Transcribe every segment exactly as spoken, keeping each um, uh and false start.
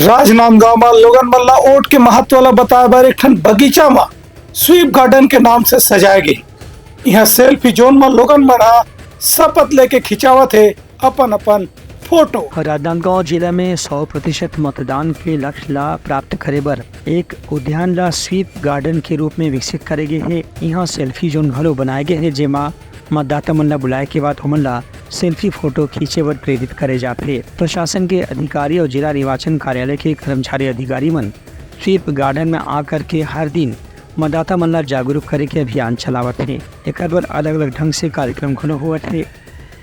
राजनांदगांव म लोगन मन ला वोट के महत्व ला बताए बर एक ठन बगीचा म स्वीप गार्डन के नाम से सजाए गे। इहाँ सेल्फी जोन म लोगन मन ह शपथ लेके खिंचावत हे अपन अपन फोटो। राजनांदगांव जिला में सौ प्रतिशत मतदान के लक्ष्य ला प्राप्त करे बर एक उद्यान ला स्वीप गार्डन के रूप में विकसित करे गे हे। इहाँ सेल्फी जोन घलो बनाए गे हे, जेमा मतदाता मन ला बुलाए के बाद ओमन ला सेल्फी फोटो खींचे बर प्रेरित करे जाथे। प्रशासन के अधिकारी और जिला निर्वाचन कार्यालय के कर्मचारी अधिकारी मन स्वीप गार्डन में आकर के हर दिन मतदाता मन ला जागरूक करे के अभियान चलावत हे। एकर बर अलग-अलग ढंग से कार्यक्रम घलो होवत हे।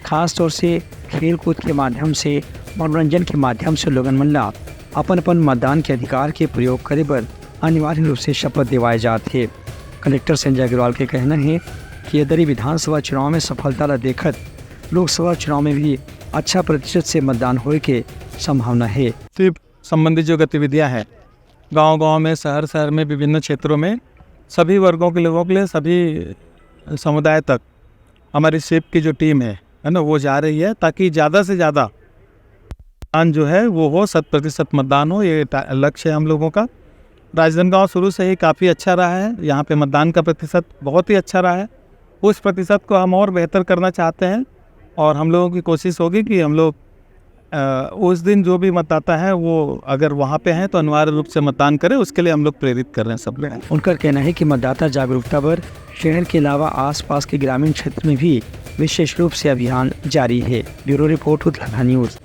खास तौर से खेल कूद के माध्यम से, मनोरंजन के माध्यम से लोगन मन ला अपन-अपन मतदान के अधिकार के प्रयोग करे बर अनिवार्य रूप से शपथ दिवाए जात हे। कलेक्टर संजय अग्रवाल के कहना हे कि यदि विधानसभा चुनाव में सफलता ला देखत लोकसभा चुनाव में भी अच्छा प्रतिशत से मतदान होए के संभावना हे। स्वीप संबंधी जो गतिविधियां हैं, गांव-गांव में, शहर-शहर में, विभिन्न क्षेत्रों में सभी वर्गों के लोगों के लिए, सभी समुदाय तक हमारी स्वीप की जो टीम है, है ना, वो जा रही है, ताकि ज़्यादा से ज़्यादा मतदान जो है वो हो, शत प्रतिशत मतदान हो, ये टा-, लक्ष्य है हम लोगों का। राजनांदगांव शुरू से ही काफ़ी अच्छा रहा है, यहाँ पे मतदान का प्रतिशत बहुत ही अच्छा रहा है। उस प्रतिशत को हम और बेहतर करना चाहते हैं और हम लोगों की कोशिश होगी कि हम लोग, अ, उस दिन जो भी मतदाता है, वो अगर वहाँ पे हैं, तो अनिवार्य रूप से मतदान करें, उसके लिए हम लोग प्रेरित कर रहे हैं सब लोग। उनकर कहना है कि मतदाता जागरूकता बर शहर के अलावा आसपास के ग्रामीण क्षेत्र में भी विशेष रूप से अभियान जारी है। Bureau report, Udlana news.